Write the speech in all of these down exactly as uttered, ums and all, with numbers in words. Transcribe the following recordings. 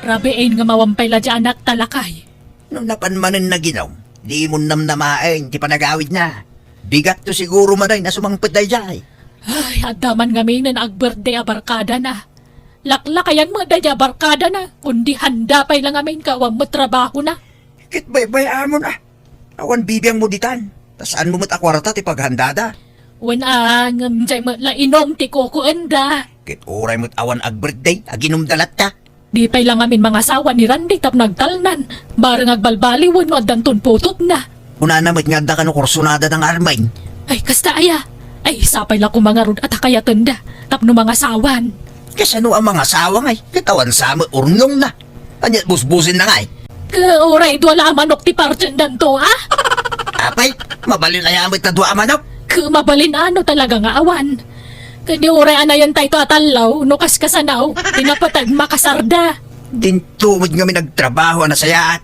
Rabiin nga mawampay la di anak ta lakay. No napan manen naginom, di mo namnamaen ti panagawidna. Bigatto siguro manen a sumangpet daydiay. Ay, adda man ngamin agbirthday a barkadana. Laklakayan met daydiay a barkadana, kundi handa pay la ngamin ka awan met trabahona. Ket baybay-amon a. Awan bibiangmo ditan. Ta saanmo met a kuarta ti paghandada. Wen a, ngem diay met la inom ti kukuenda. Ket uray met awan agbirthday, aginumda latta. Di pay la ngamin mangasawa ni Randy tapno agtalnan. Bareng agbalbaliwen no addanton putotna. Kunana met nga adda kano kursonada da nga Armin. Ay, kasta aya. Ay, sapay la koma ngarud a ta kayatenda tapno mangasawan. Kasano a mangasawa ngay? Ket awan sa met urnongna. Ania't busbusenna ngay? Ket uray dua la a manok ti partiendanto, a? Apay, mabalin aya met ta dua a manok? Ket mabalin a no talaga nga awan. Ket di uray anayentayto a tallo, no kaskasano, ti napateg makasarda. Dinto met ngamin agtrabaho a nasayaat.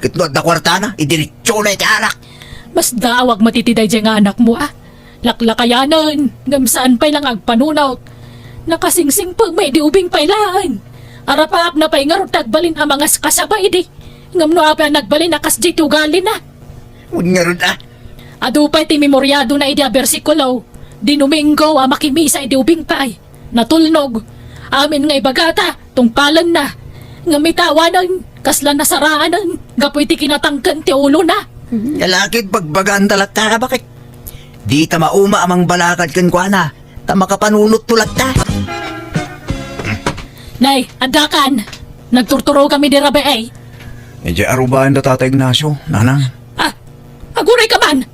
Ket no adda kuartana, idiretsona iti arak. Masdaawak met iti daydiay nga anakmo, a. Laklakayanen, ngem saan pay la nga agpanunot. Nakasingsingpet met idi ubing pay laeng. Arapaapna pay ngarud ti agbalin a mangaskasaba idi. Ngem no apay a nagbalin a kasdiay ti ugalina. Wen ngarud a. Adu pay ti memoriadona idi a bersikulo, di Domingo a makimisa idi ubing pay. Natulnog. Amin nga ibagata, tungpalenna. Ngem ita awanen, kasla nasaraanen, gapu iti kinatangken ti ulona. Nalakid bagbaganda latta, bakit? Dita mauma a mangbalakad kenkuana, ta makapanunotto latta. Nay, addakan. Nagturturogam idi rabii. Idiay arubaen da Tata Ignacio, nanang. Ah, aguray ka man!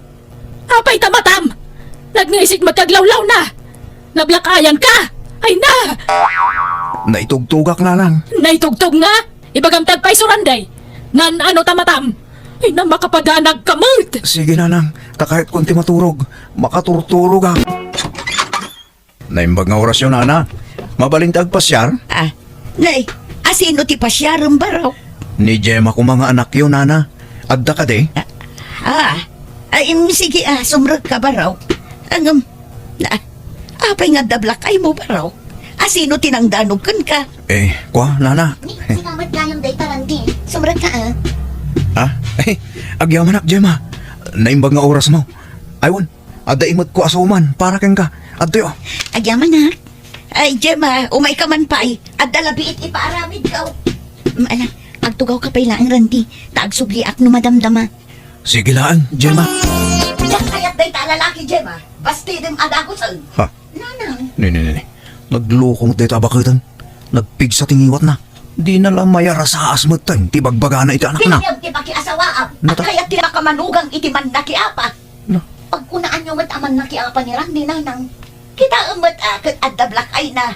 Apay ta matam? Nagngaisit met ti aglawlawna. Nablakayan ka. Ay na! Naitugtogak, nanang. Naitugtog nga? Ibagam ti agpayso, Randy. Ngan ano ta matam? Ay na, makapadanag ka met. Sige, nanang. Ta kayatko ti maturog. Makaturturogak. Naimbag nga orasyo, nana. Mabalin ti agpasiar? Ah, nay, asino ti pasiarem, baro? Ni Gemma koma nga anakyo, nana. Adda kadi? Ah, ay, mm, sige, ah, sumrekka, baro. Ngem, ah, apay nga adda black eye mo, baro? Asino ti nangdanog kenka? Eh, kua, nana. Ni, sika met gayam dayta, Randy. Sumrekka, ah. Ah? Eh, agyamanak, Gemma. Naimbag nga orasmo. Ay, wen, adda imetko a suman para kenka. Adtoy, o. Agyamanak. Ay, Gemma, umayka man pay. Adda la biit ipaaramidko. Mm, ala, agtugawka pay laeng, Randy. Ta agsubliak no madamdama. Sige laeng, Gemma. Diak kayat dayta a lalaki, Gemma. Bastidem a dagusen. Ha? Nanang. Ni, ni, ni, ni. Nagloko met dayta a baketen. Nagpigsa ti ngiwatna. Dina la mayarasaas metten ti bagbagana iti anakna. Biag ti pakiasawaam. Nata- Kayat ti makamanugang iti mannakiapa. Na- Pagkunaanyo met a mannakiapa ni Randy, nanang. Kitaem met a ket adda black eye na.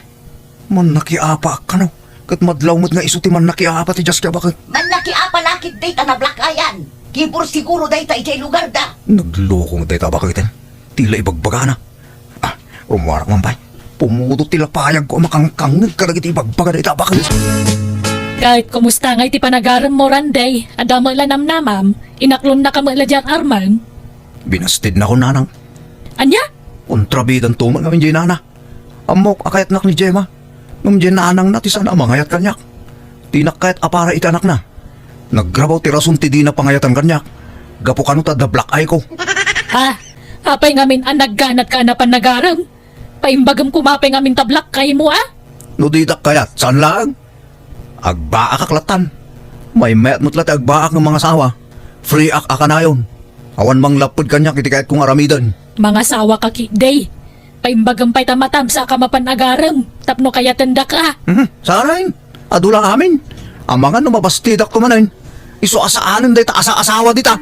Mannakiapa kano? Ket madlaw met nga isu ti mannakiapa ti diaski a baket. Mannakiapa la ketdi ta nablack eye-an. Kibur siguro dayta idiay lugarda. Nagloko met dayta a baketen. Ti la ibagbagana. Ah, rummuarak man pay. Pumudot ti lapayagko a makangkangngeg kadagiti ibagbaga dayta a baket. Ket kumusta ngay ti panagaremmo, Randy? Adda met la namnamam? Inaklonnaka met la diay Arman? Binastidnakon, nanang. Ania? Kontrabidanto met ngamin diay nana. Ammok a kayatnak ni Gemma. Ngem diay nanangna ti saan a mangayat kaniak. Dinak kayat a para iti anakna. Nagrabaw ti rason ti dina pangayatan kaniak. Gapu kano ta adda black eye ko. Ha? Apay ngamin a nagganatka a napan nagarem? Paimbagem koma pay ngamin ta black eye mo, a? No ditak kayat, saan laeng? Agbaakak lattan. Maymayat met la ti agbaak nga mangasawa. Free-ak a kanayon. Awan manglapped kaniak iti kayatko nga aramiden. Mangasawaka ketdi. Paimbagem pay ta matam saka mapan agarem tapno kayatendaka. Mhm. Saan? Adu la amin. Amangan no mabastidakto manen. Isu a saanen dayta asa-asawa dita.